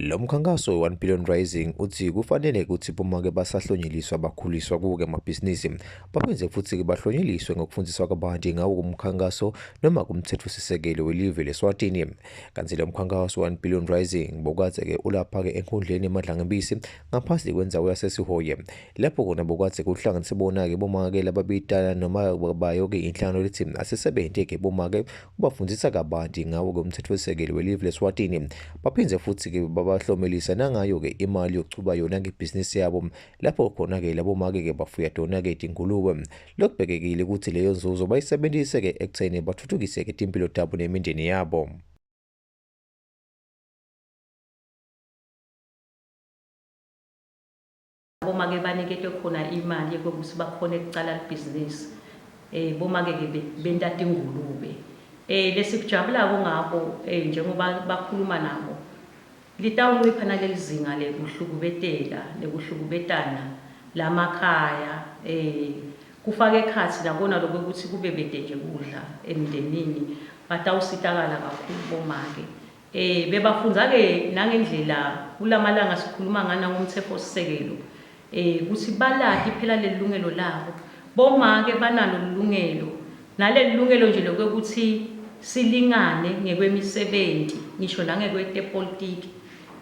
Lo mkhankaso we-One Billion Rising uthi kufanele ukuthi bomake basahlonyeliswa bakhuliswa kuwo-ke amabhizinisi baphinde futhi-ke bahlonyeliswe ngokufundiswa kabanti ngawo kumkhankaso noma kumthethosisekelo welive leSwatini. Kanti lo mkhankaso we-One Billion Rising bokade-ke ulapha-ke enkundleni eMadlangembisi ngaphansi kwendzawo yaseSihoye lapho kona bokade kuhlanganise bona-ke bomake lababitana noma bayo-ke inhlangano lethi asisebente-ke bomake ubafundisa kabanti ngawo-ke umthethosisekelo welive leSwatini. Baphinde futhi-ke babahlomelisa nangayo-ke imali yokuchuba yona-ke ibhizinisi yabo lapho khona-ke labo make-ke bafuya tona-ke tingulube. Lokubhekekile ukuthi leyo nzuzo bayisebenzise-ke ekutheni bathuthukise-ke timpilo tabo nemindeni yabo. Bomake baniketwe khona imali yokuthi bakhone kucala libhizinisi. Eh bomake ke benta tingulube. Eh lesikujabulako ngabo eh njengoba bakhuluma nabo litawuncipha naleli zinga lekuhlukubeteka nekuhlukubetana lamakhaya eh kufaka ekhatsi nakona lokwekutsi kube bete nje kudla emndenini batawusitakala kakhulu bomake. Eh bebafundza ke nangendlela kulamalanga sikhuluma ngana ngumtsetfosisekelo eh kutsi balati phela lelilungelo labo. Bomake banalo lilungelo nalelilungelo nje lokwekutsi silingane ngekwemisebenti ngisho nangekwetepolitiki.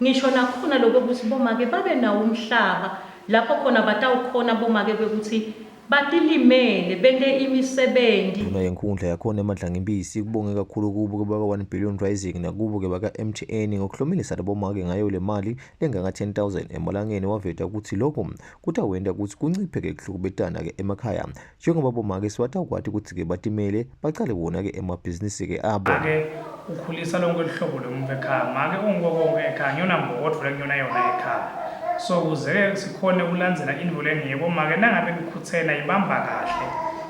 Ngisho nakhona lokwekutsi bomake babe nawo umhlaba lapho khona batawukhona bomake kwekutsi Batilimele, bente imisebenti. Indvuna yenkhundla yakhona eMadlangimpisi ikubonge kakhulu kubo ke baka-One Billion Rising nakubo ke baka-MTN ngokuhlomelisa labomake ngayo le mali lengaka-10 000 emalangeni waveta kutsi lokhu kutawenta kutsi kunciphe-ke kuhlukubetana-ke emakhaya njengoba bomake sebatawukwati kutsi-ke batimele bacale wona-ke emabhizinisi-ke abo. Make ukhulisa lonke luhlobo lwemuntfu ekhaya. Make ungiko konkhe ekhaya, ngiyona mbokodvo lekuyona yona ekhaya. So kuze-ke sikhone kulandzela intfo lengiyo, bomake nangabe nikhutsena ibamba kahle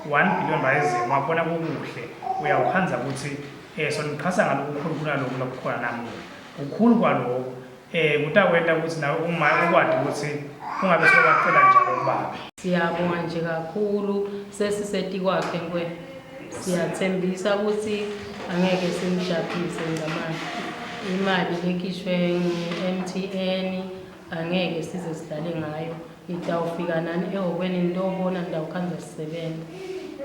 1 billion rising wabona kukuhle uyawukhandza kutsi um sonichasa ngalokukhulu kunaloku lokukhona namuhla. Kukhulu kwaloku Eh kutakwenta kutsi nawe uma ukwati kutsi ungabe sewacela njalo kubabe. Siyabonga nje kakhulu sesisetikwakhe nkwe. Siyathembisa ukuthi angeke simjabhise ngamanje. Imali lekhishwe ngu-MTN angeke size sidlale ngayo. Nitawufika nani ehhokweni nitobona nitawukhandza sisebenza.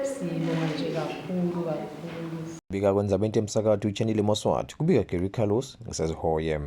Sibonga nje kakhulu kakhulu. Bika kwendzaba emsakato uchanile Moswati kubika Gary Carlos ngisezihoye.